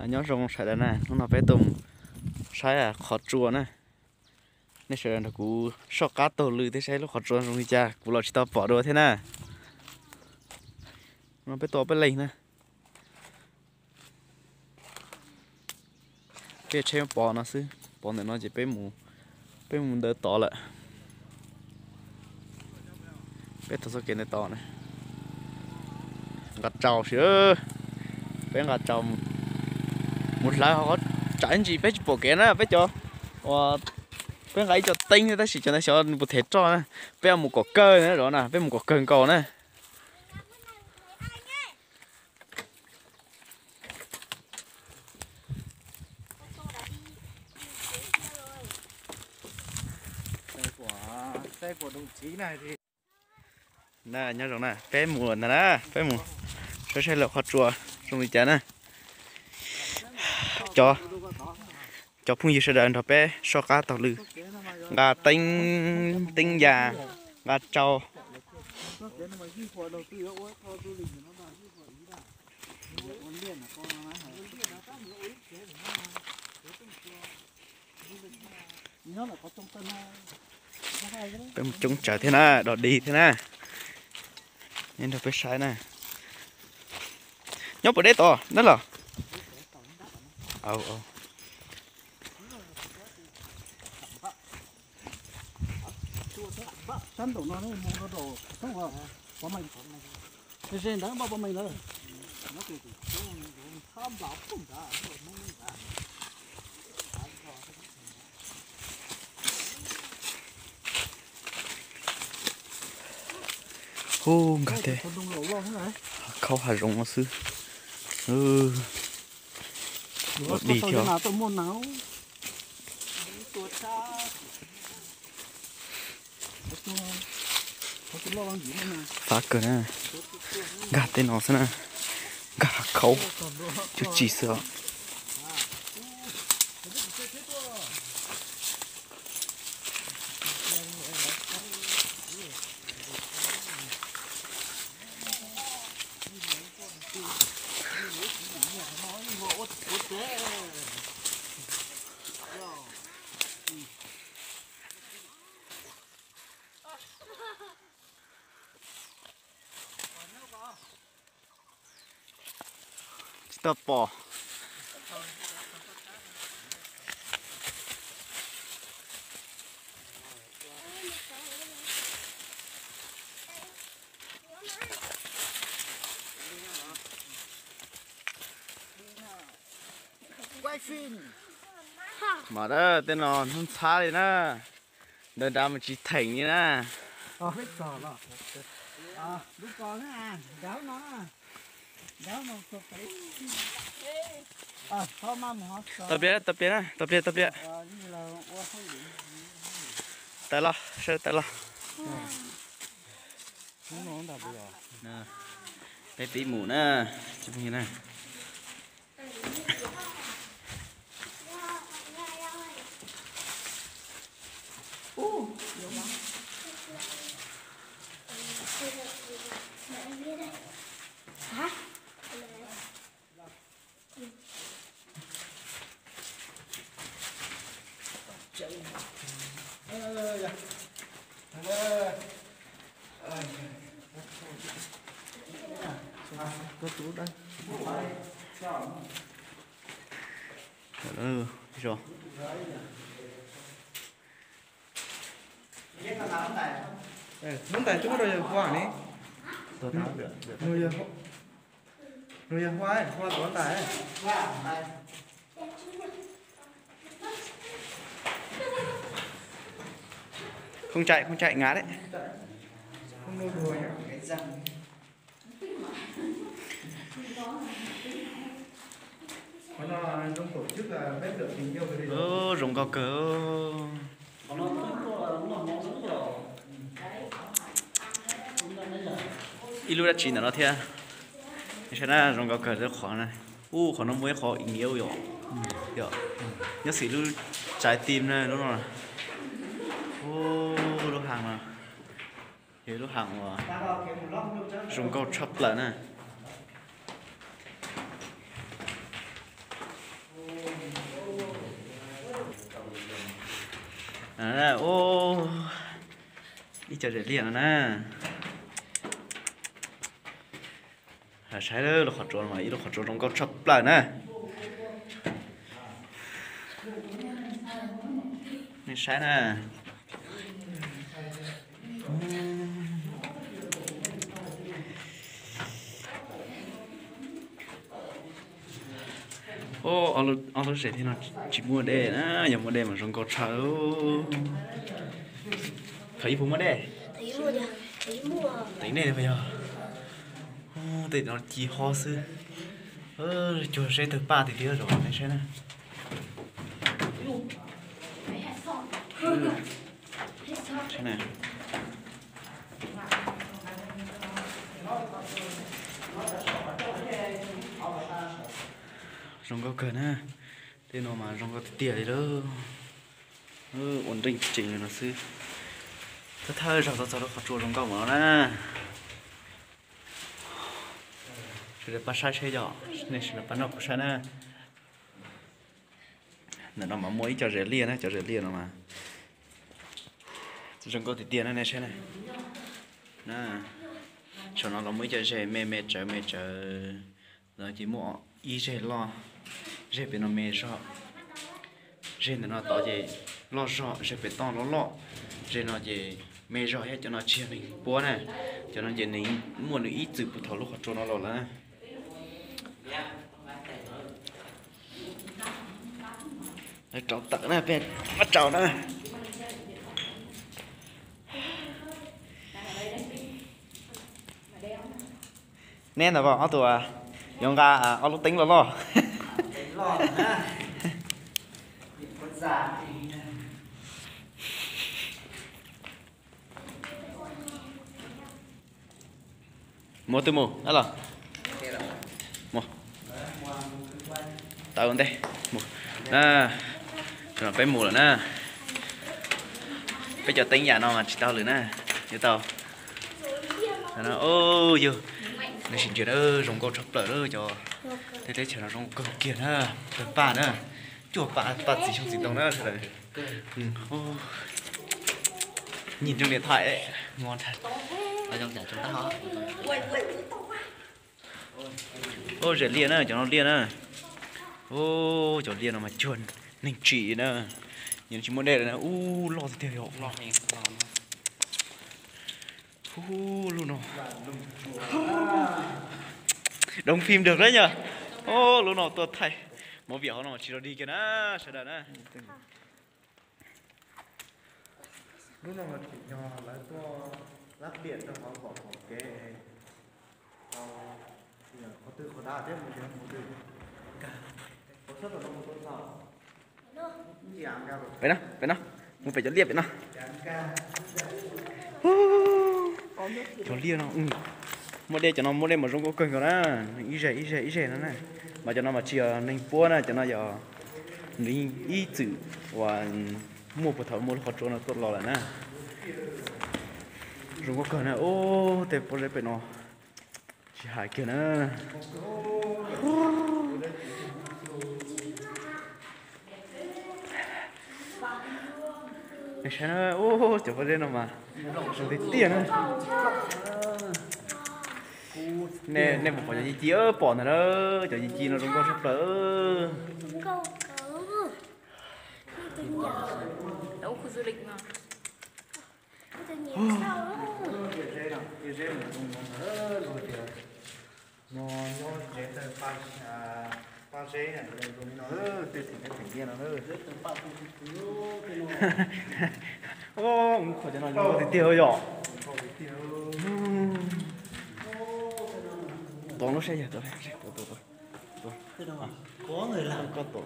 Nyob zoo sawv daws na, hnub no peb tuaj mus saib qhov tsua na. Nej sawv daws nrog kuv soj qab taug lw thiab saib lub qhov tsua zoo li cas, kuv los tsis tau pom dua thiab na. No peb tuaj peb leeg na. Peb tsheb pov no xwb, pov ntawm no ces peb mus, peb mus ntawd tod lawm. Peb taug txoj kev ntawd tod na. Nqa tsau si, peb nqa tsau mus hlawv hauv tsam ib ntsis peb tsis pom kev na, peb cov, peb nqa ib co teeb tab sis cov ntawd xyov nws puas them roj na. Peb mus kom kawg na, zov na, peb mus kom kawg nkaus na. Na, nyob zoo na, peb mus ntag na, peb mus saib saib lawv qhov tsua zoo li cas na. Cov, cov phooj ywg sawv daws nrog peb soj qab taug lw, nqa teeb, teeb yas, nqa tsau. Peb mus coob tsawv thiab na, dog dig thiab na. Nyob nrog peb saib na. Nyob puas deb tod na los? Hu, nkag tej khaub hav zoov no xwb. Ua dig thiab. Fab kawg na. Nkag tej no xwb na. Nkag hav khaub cuj tsis xwb os. Tsis tau pom. Mas tej no hnub ntxhab li na, nrad nrad mas tsis theem li na. Tau pliag, tau pliag, tau pliag, tau pliag. Tawm los, sawv daws tawm los. Peb pib mus na, tsis pheej na. Lub ntais twb muab rau yawg Huab ne. Nug yawg Huab, Huab tuav ntais. Không chạy, không chạy, ngã đấy. Ub, zoo nkauj kawg. Ib lub dab tsi ntawm no thiab. Saib na, zoo nkauj kawg lub qhov na. Ub, qhov no muaj ib qho ib niav yom. Yom, nyob xim lub tsav tim na lub no. Ub, lub hav no yog lub hav uas zoo nkauj tshaj plaws na. Ib co zes liaj no na. Saib lub qhov tsua no mas ib lub qhov tsua zoo nkauj tshaj plaws na. Nej saib na. Ob lub zes li no tsis muaj dej na, yog muaj dej mas zoo nkauj tshaj. Qhov ib puas muaj dej? Tej no ci ho xwb. Cuag seb tawg paj tiag tiag zos nej saib na. Zoo nkauj kawg na. Tej no mas zoo nkauj tiag tiag li lawm. Ua nreej tsees li no xwb. Thawj thawj zaug tau txog lub qhov tsua zoo nkauj mus no na. Sawv daws pab saib seb yog, nej sawv daws pab nrog kuv saib na. Ntawm no mas muaj ib co zes liaj na, cov zes liaj no mas zoo nkauj tiag tiag na nej saib na. Saum no los muaj ib co zes me me tsawv me tsawv. Ntawm no ces muaj ib zeg loj, zeg pem no me zog, zeg ntawm no tod ces loj zog, zeg pem toj loj loj, zeg no ces me zog thiab. Cov no tsis yog neeg puab na, cov no ces nws muaj nws ib txwm puag thaum lub qhov tsua no los lawm na. Rau tawm na, peb rau na. Neb ntawd ob tug yuav nqa ob lub teeb loj loj. Mus twb mus los. Tau ntej mus na. Peb mus lawm na. Peb cov teeb yam no mas tsis tau lwm na. Yuav tau. Yog nej sim ntsia na, zoo nkauj tshaj plaws na cov. Tej teb chaws no zoo kawg kiag na. Tawg paj na. Cuaj paj, paj txiv xyoob txiv ntoo na sawv daws. Nhìn trong điện thoại đấy, ngon thật. Ua zes liaj na, cov no liaj na. Cov liaj no mas cuag neeg tsim na. Nws tsis muaj dej lawm na. Ub, loj tiag tiag yom. Ub, lub no. Đóng phim được đấy nhờ. Ub, lub no tuaj thaij movie hauv no tsis rau dig kiag na, sawv daws na. Lub no mas tseem yog lawv tuaj lab diam rau hauv kom pom kev. Qhov twg qhov dav thiab mus tsev mus twg. Pem no, pem no, mus pem cov liaj pem no. Cov liaj no, muaj dej, cov no muaj dej mas zoo nkauj kawg nkaus na. Ib zeg ib zeg ib zeg no na. Mas cov no mas tsis yog neeg puab na, cov no yog nws ib txwm uas muaj puag thaum muaj lub qhov tsua no tuaj los lawm na. Zoo nkauj kawg na. Ub, tej pob zeb pem no tsis hais kiag na. Nej saib na, ub, cov pob zeb no mas zoo tiag tiag na. Nej puas pom cov ci ci, pom ntag na, cov ci ci no zoo nkauj tshaj plaws. No nyob ze tawg paj zeb no, tej tseem neb tseem liaj no. Ub, qhov cov no zoo nkauj tiag tiag yom. Tuav lub seb yog, tuav lub seb, tuav, tuav, tuav. Koj tuav.